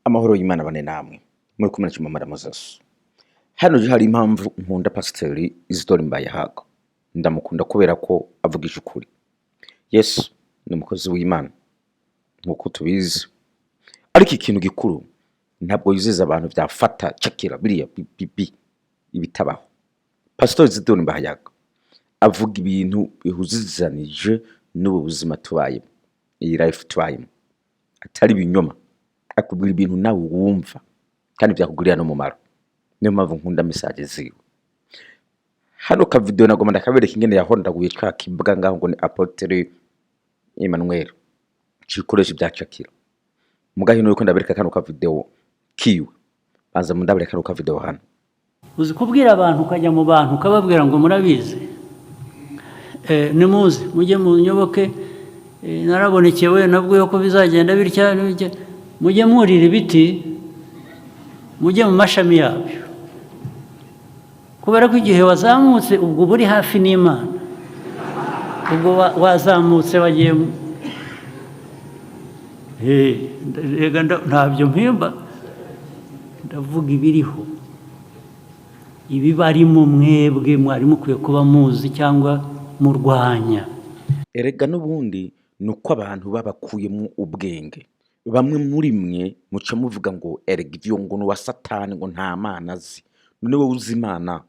Amahoro y'Imana bane namwe muri kumwe na Chimamanda Moses. Hano je hari impamvu nkunda Pasiteri Isidore Mbayahaga. Ndamukunda kubera ko avugisha ukuri. Yesu ni umukozi w'Imana nk'uko tubizi, ariko ikintu gikuru ntabwo yizeza abantu vyafata cakira biriya bi bi bi ibitabaho. Pasiteri Isidore Mbayahaga avuga ibintu bihuzizanije n'ubu buzima tubayemo, iyi life tubayemo, atari ibinyoma. Akubwira ibintu nawe wumva kandi byakugirira n'umumaro. Niyo mpamvu nkunda message ziwe. Hano ka video nagomba ndakabereka ingene yahondaguye ca kibuga ngaho ngo ni Apotre Emmanuel cikoresha ibya Shakira. Muga hino yuko ndabereka kano ka video kiwe, banza mundabereka kano ka video hano. Uzi kubwira abantu, ukajya mu bantu ukababwira ngo murabizi, nimuze mujye munyoboke, narabonekewe nabwiwe ko bizagenda bitya n'ibyo. Mujye mwurira ibiti, mujye mu mashami yabyo, kubera ko igihe wazamutse ubwo uba uri hafi n'Imana, ubwo wazamutse wagiye rega ntabyo mpimba, ndavuga ibiriho, ibibarimo mwebwe mwari mukwiye kuba muzi cyangwa murwanya. Erega n'ubundi ni uko abantu babakuyemo ubwenge. Bamwe muri mwe muca muvuga ngo erega ivyo ngo ni uwa Satani, ngo nta Mana azi. None wowe uzi Imana,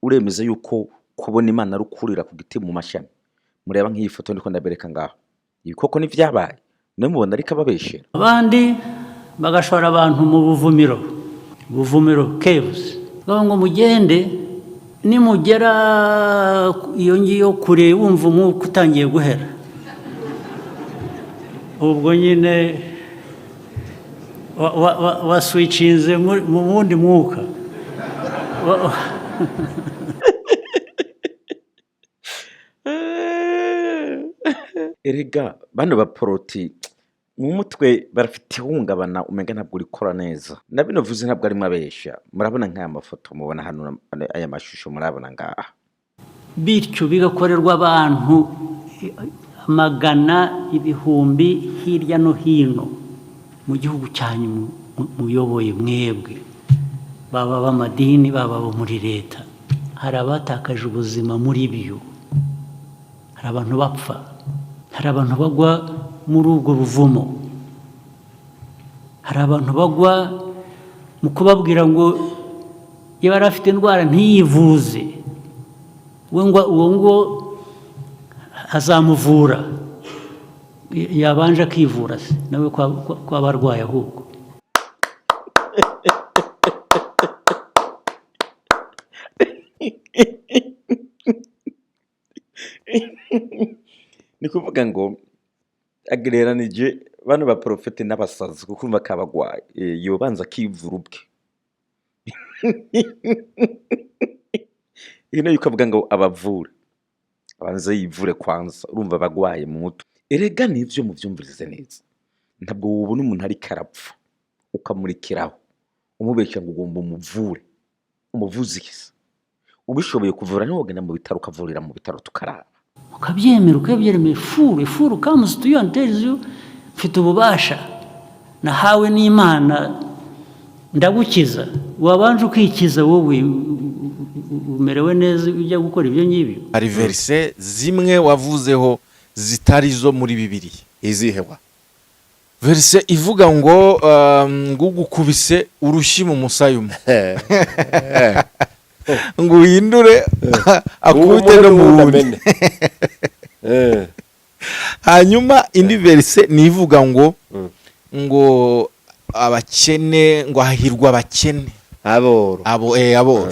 uremeza yuko kubona Imana ari ukurira ku giti mu mashami? Mureba nk'iyi foto ndiko ndabereka ngaho, ibi koko ntivyabaye? None mubona ariko ababeshera? Abandi bagashora abantu mu buvumiro, buvumiro, caves, bavuga ngo mugende, nimugera iyo ngiyo kure wumva umwuka utangiye guhera, ubwo nyine waswicinze mu wundi mwuka. Erega bano baporoti mu mutwe barafite ihungabana, umenga ntabwo urikora neza. Na bino vuze ntabwo arimo abesha. Murabona nk'aya mafoto mubona hano, aya mashusho murabona ngaha. Bityo bigakorerwa abantu amagana, ibihumbi, hirya no hino mu gihugu cyanyu muyoboye mwebwe, baba ab'amadini, baba abo muri leta. Hari abatakaje ubuzima muri byo, hari abantu bapfa, hari abantu bagwa muri ubwo buvumo, hari abantu bagwa mu kubabwira ngo iyo yari afite indwara ntiyivuze, we ngo uwo ngo azamuvura, yabanje akivura se nawe ko aba arwaye ahubwo. Ni kuvuga ngo agereranije bano baporofete n'abasazi, kuko urumva ko abagwaye. Yobanza akivura ubwe. Ino yuko avuga ngo abavure, abanze yivure kwanza, urumva abagwaye mu mutwe. Erega nivyo muvyumvirize neza, ntabwo wobona umuntu ariko arapfa ukamurikiraho umubeshya ngo ugomba umuvure. Umuvuze iki se? Ubishoboye kuvura ntiwogenda mu bitaro ukavurira mu bitaro tukaraba. Ukabyemera, ukabyemera, fool comes to you and tells you, mfite ububasha nahawe n'Imana, ndagukiza. Wabanje ukikiza wowe, umerewe neza ujya gukora ibyo ngibyo? Hari verse zimwe wavuzeho zitari zo muri Bibiliya. Izihe wa? Verse ivuga ngo ngugukubise urushyi mu musaya umwe ngo uhindure akubite no mu wundi. Hanyuma indi verse ni ivuga ngo ngo abakene, ngo hahirwa abakene, aboro, abo aboro.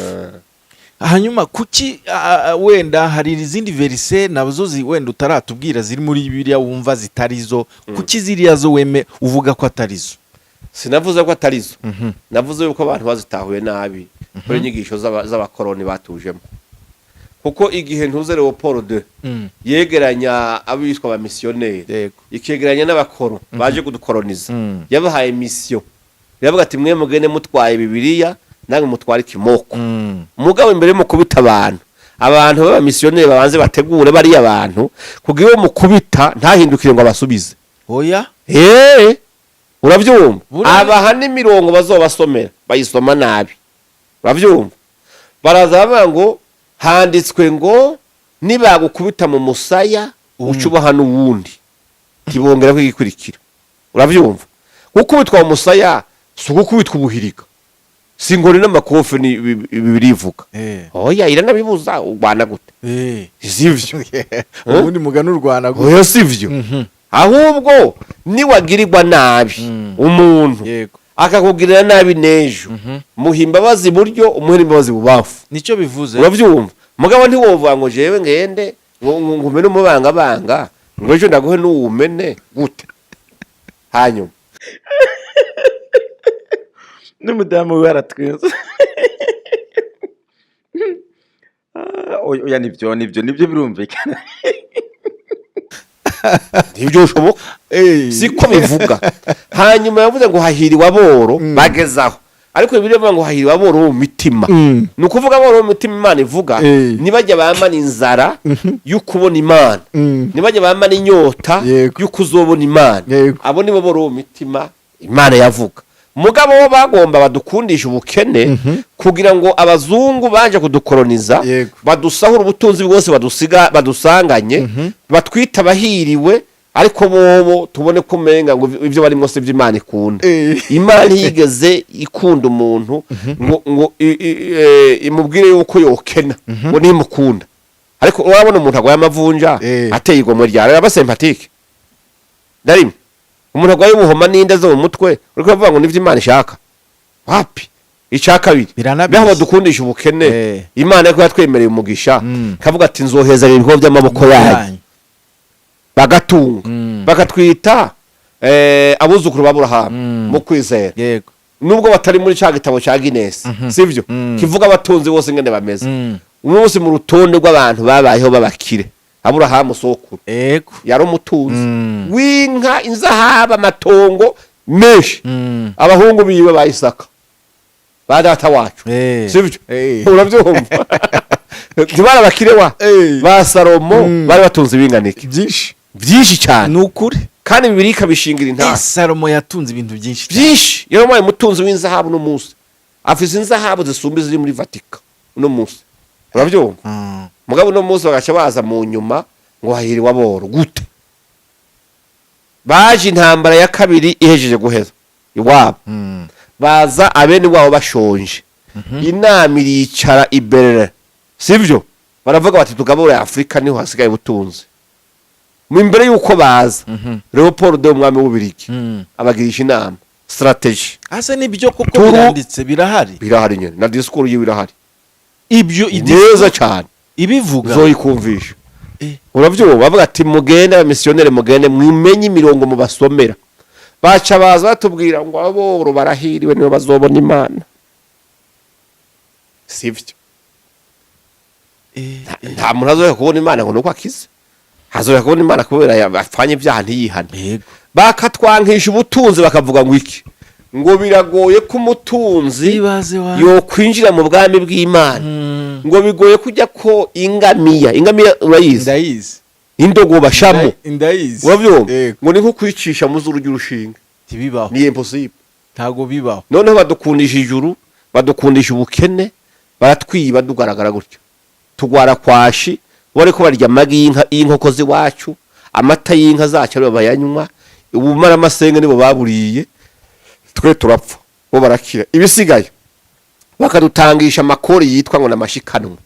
Hanyuma kuki wenda hari izindi verse nazo wenda utaratubwira ziri muri Bibiliya wumva zitari zo? Kuki ziriya zo weme uvuga ko atari zo? Sinavuze ko atari zo, navuze yuko abantu bazitahuye nabi kuri inyigisho z'abakoroni batujemo, kuko igihe ntuze Leopold II yegeranya abitwa abamisiyoneri, ikegeranya n'abakoro baje kudukoroniza, yabahaye mission, yavuga ati mwe mugende mutwaye Bibiliya, namwe mutware ikimoko. Mugabo imbere mukubita abantu, abantu b'abamisiyoneri babanze bategure bariya bantu kugira iyo mukubita ntahindukire ngo abasubize. Oya. Eh. Urabyumva? Buriya- Abaha n'imirongo bazobasomera bayisoma nabi. Urabyumva? Baraza bavuga ngo handitswe ngo nibagukubita mu musaya uca ubaha n'uwundi, ntibongera kwigikurikira. Urabyumva? Gukubitwa mu musaya si ugukubitwa ubuhirika, si ingoni n'amakofe, ni birivuga. Oya, iranabibuza. Urwana gute? Sivyo? Ubundi mugani urwana gute? Oya, sivyo. Ahubwo niwagirirwa nabi umuntu akakugirira nabi n'ejo, muha imbabazi iburyo, umuhe imbabazi bubafu. Nicyo bivuze. Urabyumva? Mugabo ntiwovuga ngo jewe ngende ngo umene umubangabanga, ngo ejo ndaguhe n'uwumene gute hanyuma. N'umudamu we aratwinze. Ah, oya oya, nibyo nibyo nibyo, birumvikana. Ntibyo siko bivuga. Hanyuma yavuze ngo hahiriwe aboro bagezaho, ariko Bibiliya ivuga ngo hahiriwe aboro bo mu mitima. Ni ukuvuga aboro bo mu mitima Imana ivuga nibajya bamana inzara yo kubona Imana, nibajya bamana inyota yo kuzobona Imana. Abo nibo boro bo mu mitima Imana yavuga. Mugabo bo bagomba badukundisha ubukene kugira ngo abazungu baje kudukoloniza badusahura ubutunzi bwose, badusiga badusanganye, batwita abahiriwe, ariko bobo tubone ko umenga ngo ibyo barimo si iby'Imana ikunda. Imana ntiyigeze ikunda umuntu ngo imubwire yuko yokena ngo ntimukunda. Ariko urabona umuntu arwaye amavunja ateye igomwe rya aba sympathique na rimwe. Umuntu arwaye ubuhoma n'inda zo mu mutwe, uri kuvuga ngo nibyo Imana ishaka? Wapi. Icya kabiri, Biranabizi. naho badukundisha ubukene, Imana ko yatwemereye umugisha, kavuga ati nzoheza ibikorwa by'amaboko yanyu bagatunga, bakatwita abuzukuru ba Aburahamu mu kwizera, nubwo batari muri cya gitabo cya Guinness, sibyo? Kivuga abatunzi bose ingene bameze. Uno munsi mu rutonde rw'abantu babayeho b'abakire, Aburahamu sokuru yari umutunzi w'inka, inzahaba, amatongo menshi. Abahungu biwe ba Isaka, ba data wacu, sibyo? Urabyumva? Ntibari abakire wa ba Salomo? Bari batunze ibinganike? Byinshi. Byinshi cyane. Ni ukuri. Kandi Bibiliya ikabishingira intara. Salomo yatunze ibintu byinshi cyane. Byinshi. Yari umutunzi w'inzahabu. Uno munsi afise inzahabu zisumba iziri muri Vatika uno munsi. Urabyumva? Mugabo uno munsi bagaca baza mu nyuma ngo hahiriwe aboro gute? Baje intambara ya kabiri ihejeje guheza iwabo, baza abene wabo bashonje. Inama iricara i Berlin, sibyo? Baravuga bati tugabure Afurika, niho hasigaye ubutunzi. Mu imbere y'uko baza, Leopold, umwami w'Ububirigi, abagirisha inama strategy. Ase nibyo koko? Turu- Biranditse, birahari? Birahari nyine, na discours yiwe irahari. Ibyo Neza cyane. Ibivuga? Uzoyikumvisha. Urabyumva? Bavuga ati mugende abamisiyoneri, mugende mwimenye imirongo mubasomera. Baca baza batubwira ngo aboro barahiriwe, nibo bazobona Imana. Sibyo? Nta muntu azoya kubona Imana ngo nuko akize. Azoya kubona Imana kubera yapfanye ibyaha ntiyihane. Bakatwankisha ubutunzi, bakavuga ngo iki? Ngo biragoye ko umutunzi Ibaze wa yokwinjira mu bwami bw'Imana, ngo bigoye kujya ko ingamiya, ingamiya urayizi? Ndayizi. Indogoba shamo. Ndayizi. Urabyumva? Yego. Ngo ni nko kwicisha mu zuru ry'urushinge. Ntibibaho. Ni impossible. Ntago bibaho. Noneho badukundisha ijuru, badukundisha ubukene, baratwiba dugaragara gutyo, tugwara kwashi. Bari ko barya amagi y'inka, y'inkoko z'iwacu, amata y'inka zacu aribo bayanywa, ubumaramasenge nibo baburiye. Twe turapfa, bo barakira. Ibisigaye bakadutangisha amakori yitwa ngo n'amashikanwa,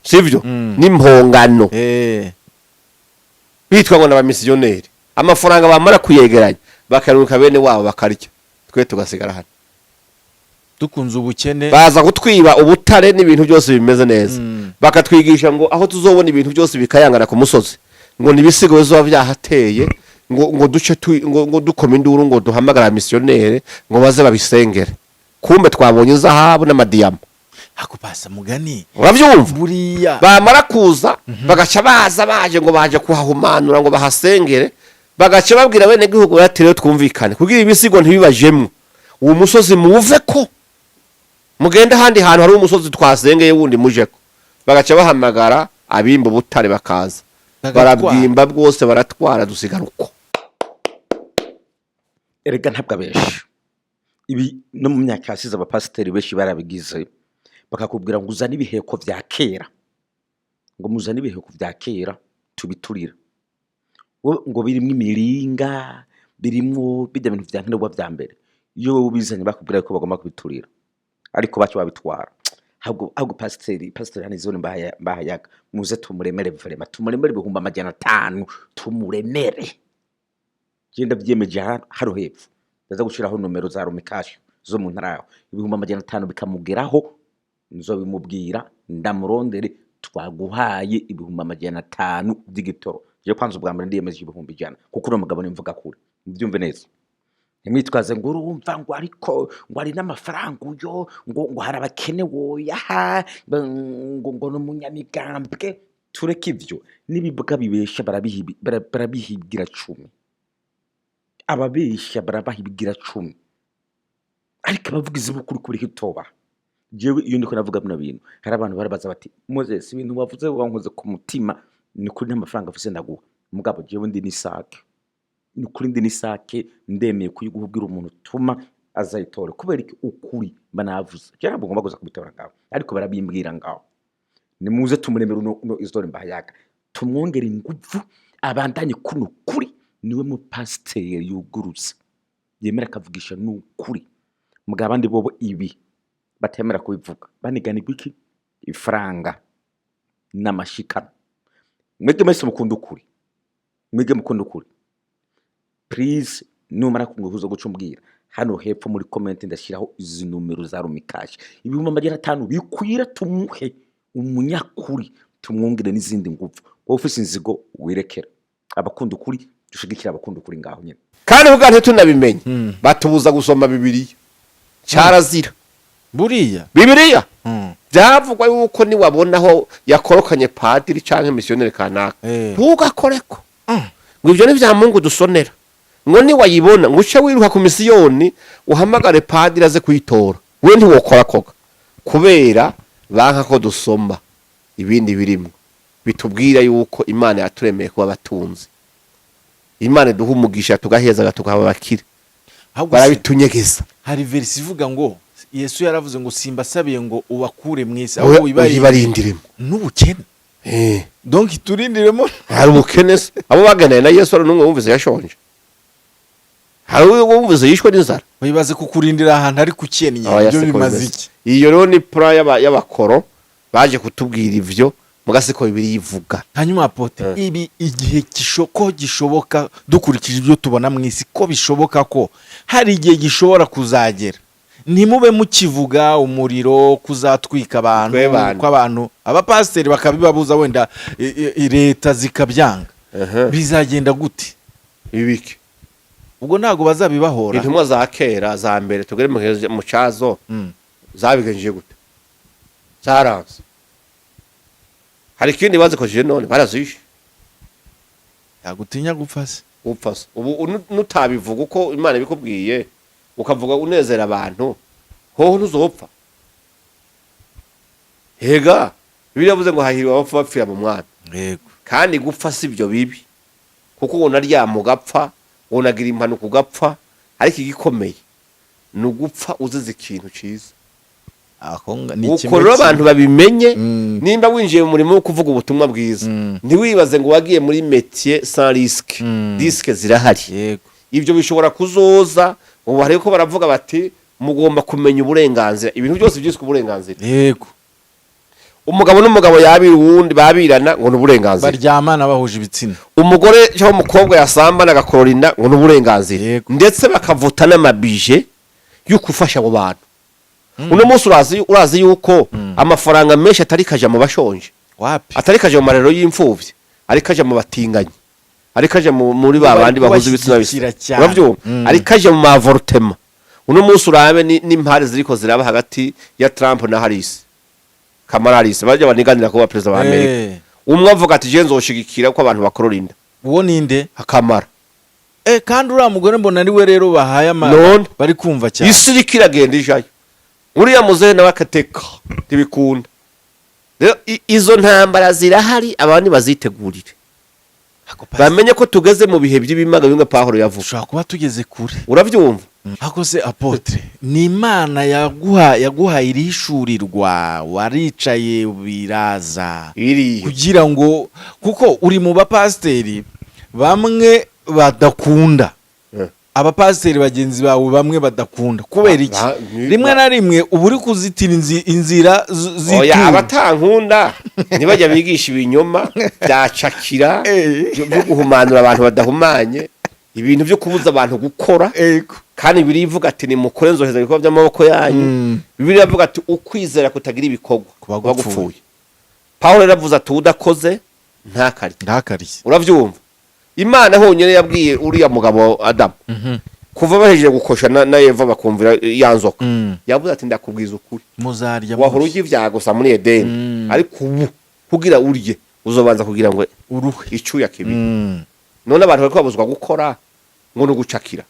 sivyo? N'impongano. Bitwa ngo n'abamisiyoneri. Amafaranga bamara kuyegeranya bakaruka bene wabo bakarya, twe tugasigara hano. Dukunze ubukene. Baza kutwiba ubutare n'ibintu byose bimeze neza. Bakatwigisha ngo aho tuzobona ibintu byose bikayangana ku musozi, ngo nibisigo bizoba byahateye, ngo duce ngo dukome induru, ngo duhamagara misiyoneri ngo baze babisengere. Kumbe twabonye izahabu n'amadiyama. Ako pasa mugani. Urabyumva? Buriya Bamara kuza bagaca baza baje ngo baje kuhahumanura ngo bahasengere, bagaca babwira bene gihugu bati rero twumvikane kugira ibisigo ntibibajemwo, uwo musozi muve ko mugende ahandi hantu hari umusozi twasengeye wundi mujeko. Bagaca bahamagara abimba ubutare bakaza. Bagatwara. Barabwimba bwose, baratwara, dusigara uko. Erega ntabwo abenshi ibi no mu myaka yasize abapasiteri benshi barabigize, bakakubwira ngo uzane ibiheko vya kera, ngo muzane ibiheko vya kera tubiturira. Wowe ngo birimwo imiringa, birimwo bijya bintu vya nkenerwa vya mbere. Iyo wowe ubizanye bakubwira ko bagomba kubiturira, ariko baca babitwara. Ahubwo pasiteri hano izone mbahayaga, muze tumuremere, vraiment tumuremere 500,000, tumuremere. Je ndavyiyemeje hano hepfo ndaza gushiraho nomero za Lumicash zo mu ntara yaho, 500,000 bikamugeraho, nzobimubwira ndamurondere. Twaguhaye 500,000 by'igitoro. Je kwanza ubwa mbere ndiyemeje 100,000, kuko uno mugabo nimvuga kure, mubyumve neza. Ntimwitwaze ngo urumva ngo ariko ngo ari n'amafaranga uyo ngo hari abakene woyaha ngo ni umunyamigambwe. Tureke ivyo n'ibibwa bibesha barabihigira cumi, ababesha barabahigira 10, ariko abavugizi b'ukuri kuri hitoba. Jewe iyo ndiko navuga bino bintu, hari abantu barabaza bati: "Moses, ibintu wavuze wankoze ku mutima, ni kuri n'amafaranga afise ndaguha." Mugabo jewe ndi n'isake, ni kuri ndi n'isake, ndemeye kuyiguha ubwira umuntu utuma azayitore. Kubera iki? Ukuri mba navuze. Jewe ntabwo ngomba kuza kubitora ngaho, ariko barabimbwira ngaho. Nimuze tumuremere uno Isidore Mbahayaga, tumwongere inguvu, abandanye kuno kuri. Niwe mupasiteri yugurutse, yemera akavugisha n'ukuri. Mugabo abandi bobo ibi batemera kubivuga, baniganirwa iki? Ifaranga n'amashikano. Mwebwe mwese mukunda ukuri, mwebwe mukunda ukuri, please, numara kunguhuza guca umbwira hano hepfo muri comment, ndashyiraho izi nomero za Lumicash. 500,000 bikwira, tumuhe umunyakuri, tumwongere n'izindi nguvu. Wowe ufise inzigo wirekera abakunda ukuri, dushigikira abakunda ukuri ngaho nyine. Kandi ubwa ntitunabimenye, batubuza gusoma Bibiliya, cyarazira. Buriya. Bibiliya byavugwa yuko niwabona aho yakorokanye padiri canke misiyoneri kanaka, ntugakoreko, ngo ibyo ni vya Mungu dusonera, ngo niwayibona ngo uce wiruka ku misiyoni uhamagare padiri aze kuyitora, we ntiwokora koga, kubera banka ko dusoma ibindi birimwo bitubwira yuko Imana yaturemeye kuba abatunzi, Imana iduha umugisha tugaheza tukaba abakire. Ahubwo se, Barabitunyegeza. hari verisi ivuga ngo Yesu yaravuze ngo simbasabiye ngo ubakure mu isi, Oya, ahubwo wibarinde uyibarindiremo n'ubukene. Donc turindiremo. Hari ubukene se? Abo baganiriye na Yesu, hari n'umwe wumvise yashonje? Hari uwo wumvise yishwe n'inzara? Wibaze kukurindira ahantu ari kukennye. Oya, Ibyo siko bimaze bimeze. iki? Iyo rero ni plan y'abakoro baje kutubwira ivyo, mugasiko bibiri yivuga. Hanyuma apôtre, ibi igihe ko gishoboka, dukurikije ibyo tubona mu isi, ko bishoboka ko hari igihe gishobora kuzagera ntimube mukivuga umuriro kuzatwika abantu, Twe bantu. ko abantu abapasiteri bakabibabuza, wenda leta zikabyanga, bizagenda gute? Ibiki? Ubwo ntabwo bazabibahora. Intumwa za kera za mbere, tugere mu cazo, zabigenjeje gute? Zaranze. Hari ikindi bazikojeje none barazishe. Yagutinya gupfa se? Upfa se? Ubu nutabivuga uko Imana ibikubwiye, ukavuga unezera abantu, hoho ntuzopfa. Hega Bibiliya yavuze ngo hahiriwe abapfa bapfira mu Mwami. Kandi gupfa si byo bibi, kuko unaryama ugapfa, unagira impanuka ugapfa, ariko igikomeye ni ugupfa uzize ikintu cyiza. Aho ni Uko kimwe rero abantu babimenye, nimba winjiye mu murimo wo kuvuga ubutumwa bwiza, ntiwibaze ngo wagiye muri métier sans risque. Risque zirahari. Ibyo bishobora kuzoza. Ubu hari ko baravuga bati mugomba kumenya uburenganzira, ibintu byose byiswe uburenganzira. Umugabo n'umugabo yabira uwundi, babirana, ngo ni uburenganzira. Baryamana bahuje ibitsina. Umugore cyangwa umukobwa yasambana agakorora inda, ngo ni uburenganzira. Ndetse bakavuta n'amabije yo gufasha abo bantu. Uno munsi urazi yuko amafaranga menshi atari kaja mu bashonje, Wapi. atari kaja mu marero y'imfuvyi, ariko aja mu batinganyi, ariko aja muri ba Bari bandi bahuza ibitsina bisa. kubashyigikira cyane. Uravyumva? Ariko aja mu ma avortement. Uno munsi urabe n'impari ziriko ziraba hagati ya Trump na Harris, Kamala Harris, bajya baniganira kuba perezida wa Amerika. Umwe avuga ati je nzoshigikira ko abantu bakorora inda. Uwo ninde? Akamara. Kandi uriya mugore mbona ari we rero bahaye ama None. bari kumva cyane. Isi iriko iragenda ijayo, uriya muzehe nawe akateka ntibikunda. Rero izo ntambara zirahari, abandi bazitegurire. Ako pastor, Bamenye ko tugeze mu bihe by'ibimaga bimwe Pawulo yavuga. Dushobora kuba tugeze kure. Urabyumva? Ako se apôtre, ni Imana yaguhaye irihishurirwa, waricaye biraza Irihe? Kugira ngo, kuko uri mu bapasiteri bamwe badakunda, abapasiteri bagenzi bawe bamwe badakunda, kubera iki? Rimwe na rimwe uba uri kuzitira inzira Oya. z'itungo. Abatankunda ntibajya bigisha ibinyoma byacakira, byo guhumanura abantu badahumanye, ibintu byo kubuza abantu gukora. Kandi Bibiliya ivuga ati: "Nimukore, nzoheza ibikorwa by'amaboko yanyu." Bibiliya ivuga ati: "Ukwizera kutagira ibikorwa kuba kuba gupfuye." Gupfuye. Pawulo yaravuze ati: "Udakoze ntakarye." Ntakarye. Urabyumva? Imana honyine yabwiye uriya mugabo Adamu, kuva bahejeje gukosha na Eva bakumvira ya nzoka, yavuze ati: "Ndakubwiza ukuri, muzarya wahora murushye. urya ibyaha gusa muri Edeni, ariko ubu kugira urye uzobanza kugira ngo uruhe." Icyuya kibi. None abantu bariko babuzwa gukora ngo ni ugucakira,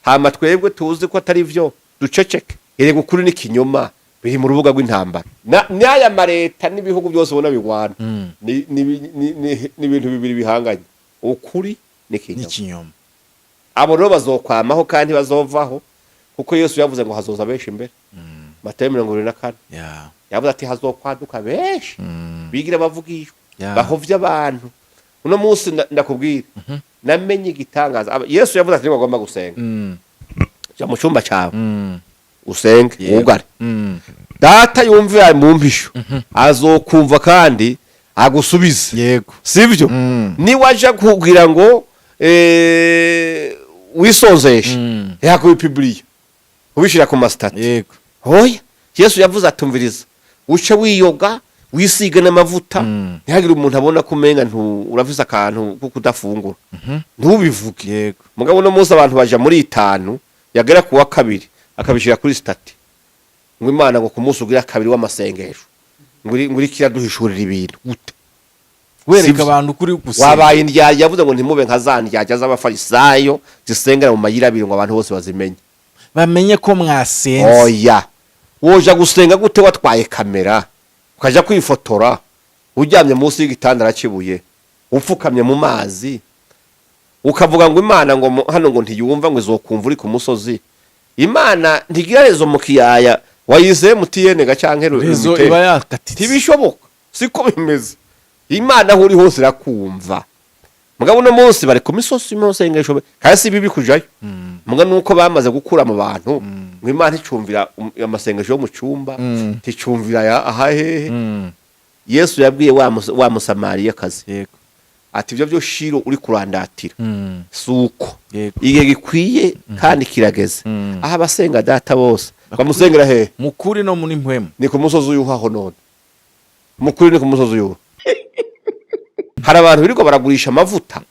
hama twebwe tuzi ko atari byo duceceke? Erega ukuri n'ikinyoma biri mu rubuga rw'intambara. N'aya mareta n'ibihugu byose ubona bigwana, ni ibintu bibiri bihanganye, ukuri n'ikinyoma. N'ikinyoma. Abo rero bazokwamaho kandi bazovaho, kuko Yesu yavuze ngo hazoza benshi imbere, Matayo 24. Yavuze ati: "Hazokwaduka benshi bigira bavugishwa, bahovye abantu." Uno munsi ndakubwira, namenye igitangaza. Yesu yavuze ati: "Bagomba gusenga, jya mu cyumba cyawe, usenge, wugare. Data yumvira mu mpisho azokumva kandi agusubize." Sivyo? Niwaja kugira ngo wisonzeshe, yakubipubliya ubishira ku ma statuts. Oya, Yesu yavuze atumviriza: "Uce wiyoga, wisiga n'amavuta, ntihagire umuntu abona ko umenga urafise akantu ko kudafungura, ntubivuge." Mugabo uno munsi abantu baja muri itanu, yagera kuwa kabiri akabishira kuri statut ngo Imana ngo ku munsi ugira kabiri w'amasengesho ngo iriko iraduhishurira ibintu gute? Wereka Sivyo. abantu kuri gusenga. Wabaye indyarya. Yavuze ngo: "Ntimube nka za ndyarya z'abafarisayo zisengera mu mayira abiri ngo abantu bose bazimenye." Bamenye ko mwasenze. Oya, woja gusenga gute watwaye kamera, ukaja kwifotora uryamye munsi y'igitanda arakibuye, upfukamye mu mazi, ukavuga ngo Imana ngo hano ngo ntiyumva, ngo izokumva uri ku musozi? Imana ntigira réseau mu kiyaya wayize MTN ga canke réseau Lumitel. Iba yakatitse. Ntibishoboka, siko bimeze. Imana aho uri hose irakumva. Mugabo uno munsi bari ku misozi mu masengesho, kandi si bibi kujayo, muga nuko bamaze gukura mu bantu ngo Imana icumvira amasengesho yo mu cyumba, ticumvira ya ahahehe. Yesu yabwiye wa Musamariyakazi ati: "Ibyo byo shiro uri kurandatira, si uko igihe gikwiye kandi kirageze aho abasenga Data bose bamusengera hehe?" Mukuri no muri mpwemu. Ni ku musozi uyuhaho. None mukuri ni ku musozi uyuha? Hari abantu birirwa baragurisha amavuta,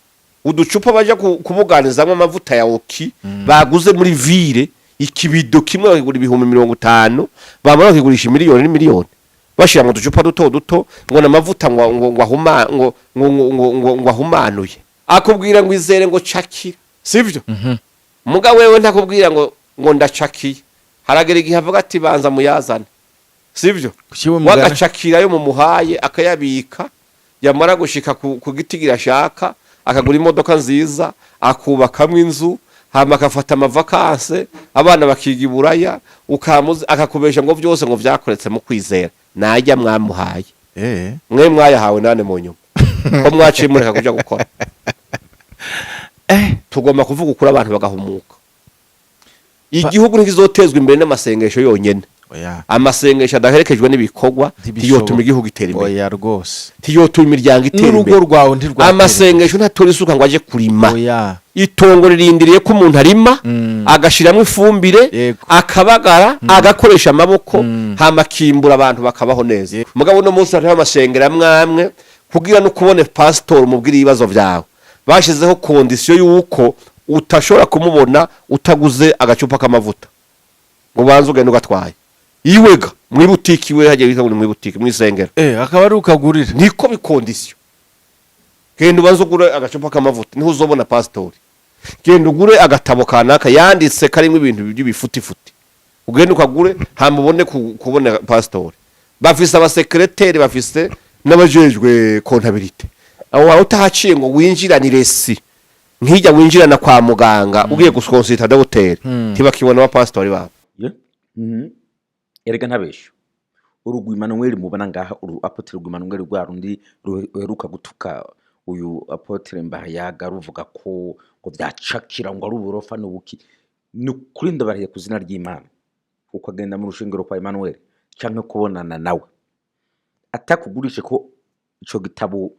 uducupa bajya kubuganizamo amavuta ya oki baguze muri ville, ikibido kimwe bakigura 50,000, bamara bakigurisha miliyoni n'imiliyoni, bashyira mu ducupa duto duto ngo ni amavuta ngo ahuma, ngo ahumanuye. Akubwira ngo izere, ngo cakira, sibyo? Muga wewe ntakubwira ngo ndacakiye. Haragera igihe avuga ati: "Banza muyazane," sibyo? Kuki we mugana? Wagacakira yo mumuhaye akayabika, yamara gushika ku giti girashaka akagura imodoka nziza, akubakamwo inzu, hama agafata ama vacances, abana bakiga iburaya, ukamuzi akakubesha ngo byose ngo vyakoretse mu kwizera. Najya mwamuhaye, mwe mwayahawe nane mu nyuma ko mwaciye mureka kuja gukora? Tugomba kuvuga ukuri abantu bagahumuka. Igihugu ntikizotezwa imbere n'amasengesho yonyene. Oya. Amasengesho adaherekejwe n'ibikorwa Ntibishoboka. ntiyotuma igihugu itera imbere, Oya rwose. ntiyotuma imiryango itera N'urugo imbere. rwawe ntirwatera. Amasengesho ntatora isuka ngo aje kurima. Oya. Itongo ririndiriye ko umuntu arima, agashyiramo ifumbire, akabagara, agakoresha amaboko, hama akimbura, abantu bakabaho neza. Mugabo uno munsi hariho amasengero amwe amwe, kugira no kubona pasitori umubwira ibibazo byawe, bashyizeho condition y'uko utashobora kumubona utaguze agacupa k'amavuta, ngo ubanze ugende ugatwaye iwega mu ibutiki iwe, hagiye bita ngo ni mu ibutiki mu isengero. Akaba ari ukagurira. Niko bi condition: genda ubanze ugure agacupa k'amavuta niho uzobona pasitori, genda ugure agatabo kanaka yanditse karimo ibintu by'ibifutifuti, ugende ukagure, hama ubone kubona pasitori. Bafise abasekereteri, bafise n'abajejwe comptabilité. Aho waba utahaciye ngo winjiranire, si nk'ijya winjirana kwa muganga ugiye gusonsita dogiteri, ntibakibona abapasitori babo. Ye? Erega ntabesho, urugwi Emmanuel mubona ngaha, uru apôtre Rugwi Emmanuel, rwa rundi ruheruka gutuka uyu apôtre Mbayahaga, ruvuga ko ngo byacakira, ngo ari uburofa n'ubuki. Ni ukuri, ndabarahiye ku izina ry'Imana, ukagenda mu rushengero kwa Emmanuel canke kubonana nawe, atakugurishe ko ico gitabo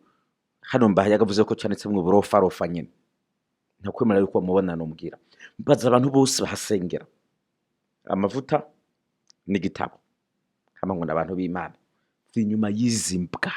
hano Mbayahaga avuze ko canditsemwo uburofarofa nyene, ntakwemera yuko bamubonana. Umbwira, mbaza abantu bose bahasengera, amavuta n'igitabo, hama ngo n'abantu b'Imana. Inyuma y'izi mbwa.